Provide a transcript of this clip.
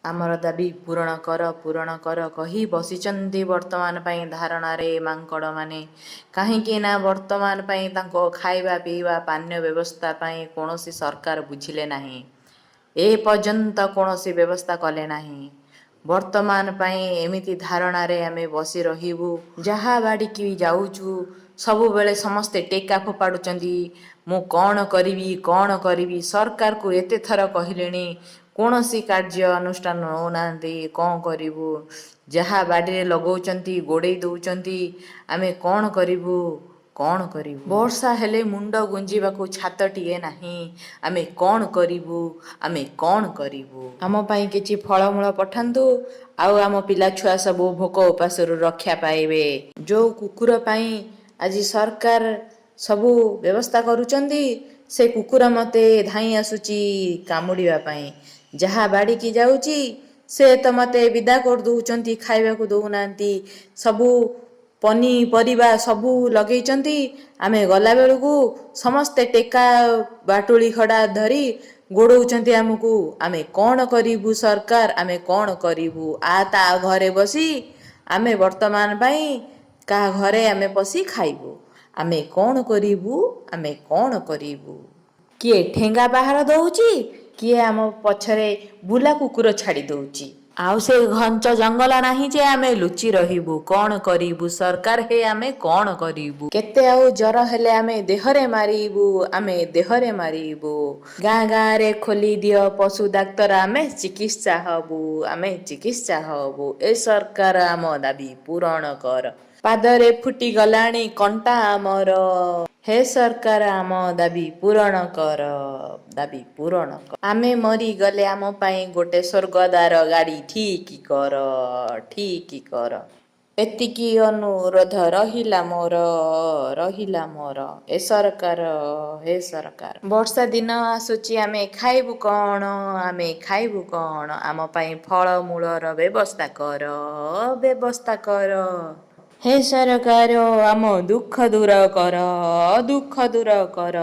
ଆମର ଦାବି ପୂରଣ କର, ପୂରଣ କର କହି ବସିଛନ୍ତି ବର୍ତ୍ତମାନ ପାଇଁ ଧାରଣାରେ ମାଙ୍କଡ଼ମାନେ। କାହିଁକି ନା ବର୍ତ୍ତମାନ ପାଇଁ ତାଙ୍କ ଖାଇବା ପିଇବା ପାନୀୟ ବ୍ୟବସ୍ଥା ପାଇଁ କୌଣସି ସରକାର ବୁଝିଲେ ନାହିଁ, ଏ ପର୍ଯ୍ୟନ୍ତ କୌଣସି ବ୍ୟବସ୍ଥା କଲେ ନାହିଁ। ବର୍ତ୍ତମାନ ପାଇଁ ଏମିତି ଧାରଣାରେ ଆମେ ବସି ରହିବୁ। ଯାହା ବାଡ଼ିକି ଯାଉଛୁ, ସବୁବେଳେ ସମସ୍ତେ ଟେକା ଫୋପାଡ଼ୁଛନ୍ତି। ମୁଁ କ'ଣ କରିବି, କ'ଣ କରିବି? ସରକାରକୁ ଏତେ ଥର କହିଲିଣି, କୌଣସି କାର୍ଯ୍ୟ ଅନୁଷ୍ଠାନ ନେଉନାହାନ୍ତି। କ'ଣ କରିବୁ? ଯାହା ବାଡ଼ିରେ ଲଗାଉଛନ୍ତି, ଗୋଡ଼େଇ ଦେଉଛନ୍ତି। ଆମେ କ'ଣ କରିବୁ, କ'ଣ କରିବୁ? ବର୍ଷା ହେଲେ ମୁଣ୍ଡ ଗୁଞ୍ଜିବାକୁ ଛାତଟିଏ ନାହିଁ। ଆମେ କ'ଣ କରିବୁ, ଆମେ କ'ଣ କରିବୁ? ଆମ ପାଇଁ କିଛି ଫଳମୂଳ ପଠାନ୍ତୁ, ଆଉ ଆମ ପିଲା ଛୁଆ ସବୁ ଭୋକ ଉପାସରୁ ରକ୍ଷା ପାଇବେ। ଯେଉଁ କୁକୁର ପାଇଁ ଆଜି ସରକାର ସବୁ ବ୍ୟବସ୍ଥା କରୁଛନ୍ତି, ସେ କୁକୁର ମୋତେ ଧାଇଁ ଆସୁଛି କାମୁଡ଼ିବା ପାଇଁ। ଯାହା ବାଡ଼ିକି ଯାଉଛି, ସେ ତ ମୋତେ ବିଦା କରିଦେଉଛନ୍ତି, ଖାଇବାକୁ ଦେଉନାହାନ୍ତି। ସବୁ ପନିପରିବା ସବୁ ଲଗେଇଛନ୍ତି, ଆମେ ଗଲାବେଳକୁ ସମସ୍ତେ ଟେକା ବାଟୁଳି ଖଡ଼ା ଧରି ଗୋଡ଼ଉଛନ୍ତି ଆମକୁ। ଆମେ କ'ଣ କରିବୁ ସରକାର, ଆମେ କ'ଣ କରିବୁ? ଆ ତା ଘରେ ବସି ଆମେ ବର୍ତ୍ତମାନ ପାଇଁ କାହା ଘରେ ଆମେ ପଶି ଖାଇବୁ? ଆମେ କ'ଣ କରିବୁ, ଆମେ କ'ଣ କରିବୁ? କିଏ ଠେଙ୍ଗା ବାହାର ଦଉଛି, କିଏ ଆମ ପଛରେ ବୁଲା କୁକୁର ଛାଡ଼ି ଦଉଛି। ଆଉ ସେ ଘଞ୍ଚ ଜଙ୍ଗଲ ନାହିଁ ଯେ ଆମେ ଲୁଚି ରହିବୁ। କ'ଣ କରିବୁ ସରକାର ହେ, ଆମେ କ'ଣ କରିବୁ? କେତେ ଆଉ ଜର ହେଲେ ଆମେ ଦେହରେ ମାରିବୁ, ଆମେ ଦେହରେ ମାରିବୁ? ଗାଁ ଗାଁରେ ଖୋଲି ଦିଅ ପଶୁ ଡାକ୍ତର, ଆମେ ଚିକିତ୍ସା ହବୁ, ଆମେ ଚିକିତ୍ସା ହବୁ। ଏ ସରକାର, ଆମ ଦାବି ପୂରଣ କର। ପାଦରେ ଫୁଟିଗଲାଣି କଣ୍ଟା ଆମର। ହେ ସରକାର, ଆମ ଦାବି ପୂରଣ କର, ଦାବି ପୂରଣ କର। ଆମେ ମରିଗଲେ ଆମ ପାଇଁ ଗୋଟେ ସ୍ୱର୍ଗଦ୍ୱାର ଗାଡ଼ି ଠିକ୍ କର, ଠିକ୍ କର। ଏତିକି ଅନୁରୋଧ ରହିଲା ମୋର, ରହିଲା ମୋର। ଏ ସରକାର, ହେ ସରକାର। ବର୍ଷା ଦିନ ଆସୁଛି, ଆମେ ଖାଇବୁ କ'ଣ, ଆମେ ଖାଇବୁ କ'ଣ? ଆମ ପାଇଁ ଫଳମୂଳର ବ୍ୟବସ୍ଥା କର, ବ୍ୟବସ୍ଥା କର। ହେ ସରକାର, ଆମ ଦୁଃଖ ଦୂର କର, ଦୁଃଖ ଦୂର କର।